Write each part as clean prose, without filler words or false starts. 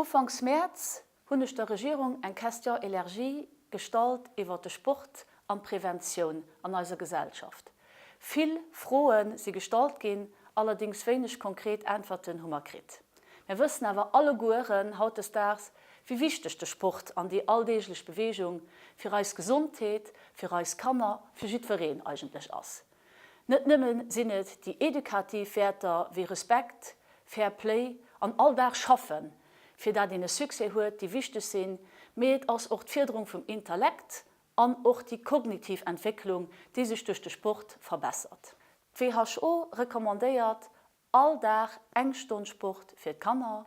Ufanks Mäerz hunn ech der Regierung eng Question élargie gestallt iwwert de Sport an d'Preventioun an eiser Gesellschaft. Vill Froe si gestallt ginn, allerdéngs wéineg konkret Äntwerten hu mer kritt. Mir wëssen awer allegueren hautdesdaags, wéi wichteg de Sport an déi alldeeglech Beweegung fir eis Gesondheet, fir eis Kanner, fir jiddwereen eigentlech ass. Net nëmme sinn et déi edukativ Wäerter wéi Respekt, Fair Play an all Dag schaffen, fir dat een e Succès huet, déi wichteg sinn, mee et ass och d'Fierderung vum Intellekt an och déi kognitiv Entwécklung, déi sech duerch de Sport verbessert. D'WHO recommandéiert all Dag eng Stonn Sport fir d'Kanner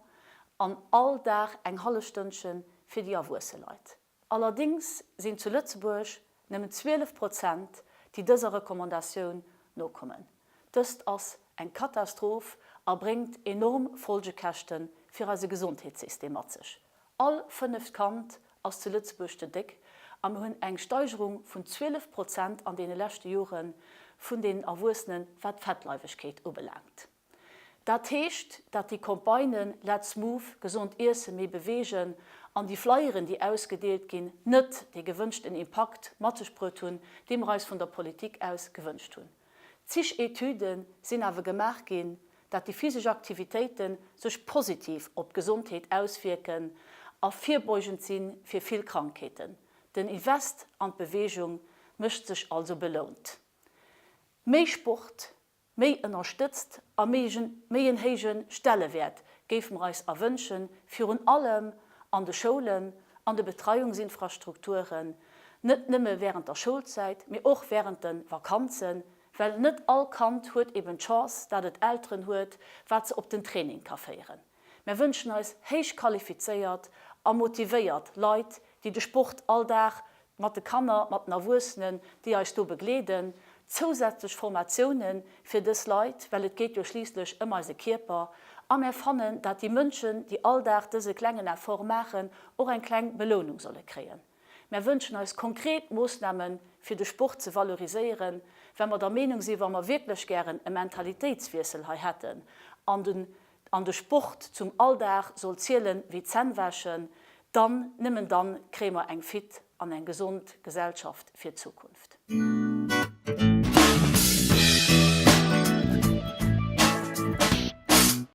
an all Dag eng hallef Stënnche fir déi erwuesse Leit. Allerdéngs sinn zu Lëtzebuerg nëmmen 12 Prozent, déi dëser Recommandatioun nokommen. Dëst ass eng Katastroph a bréngt enorm Folgekäschte fir eise Gesondheetssystem mat sech. All fënneft Kand ass zu Lëtzebuerg ze déck a mir hunn eng Steigerung vun 12 Prozent an deene leschte Jore vun den Erwuessenen, wat d'Fettleiwegkeet ubelaangt. Dat heescht, dat déi Campagnen Let's Move, gesond iessen, méi beweegen an déi Flyeren, déi ausgedeelt ginn, net dee gewënschten Impakt mat sech bruet hunn, dee mer eis vun der Politik aus gewënscht hunn. Zig Etüde sinn awer gemaach ginn, dat déi physesch Aktivitéite sech positiv op d'Gesondheet auswierken a virbeugend si fir vill Krankheeten. Den Invest an d'Beweegung mécht sech also belount. Méi Sport, Méi ënnerstëtzt a méi méi en héije Stellewäert géife mer eis erwënschen, virun allem an de Schoulen, an de Betreiungsinfrastrukturen, net nëmme während der Schoulzäit, mee och während de Vakanzen, well net all Kand huet eben d'Chance, dat et Elteren huet, wat se op den Training ka féieren. Mär wënschen eis héich qualifizéiert a motivéiert Leit, déi de Sport all Dag mat de Kanner, mat den Erwuessenen, déi eis do begleeden, zousätzlech Formatioune fir dës Leit, well et geet jo schliisslech ëm eise Kierper. A mär fannen, dat déi Mënschen, déi all Dag dëse klengen Effort maachen, och eng kleng Belounung solle kréien. Mär wënschen eis konkret Moossnamen, fir de Sport ze valoriséieren, well mer der Meenung sinn, wa mer wierklech gären e Mentalitéitswiessel hei hätten an den an de Sport zum Alldag soll zielen wéi d'Zänn wäschen, dann, nëmmen dann, kréie mer eng fit an eng gesond Gesellschaft fir d'Zukunft.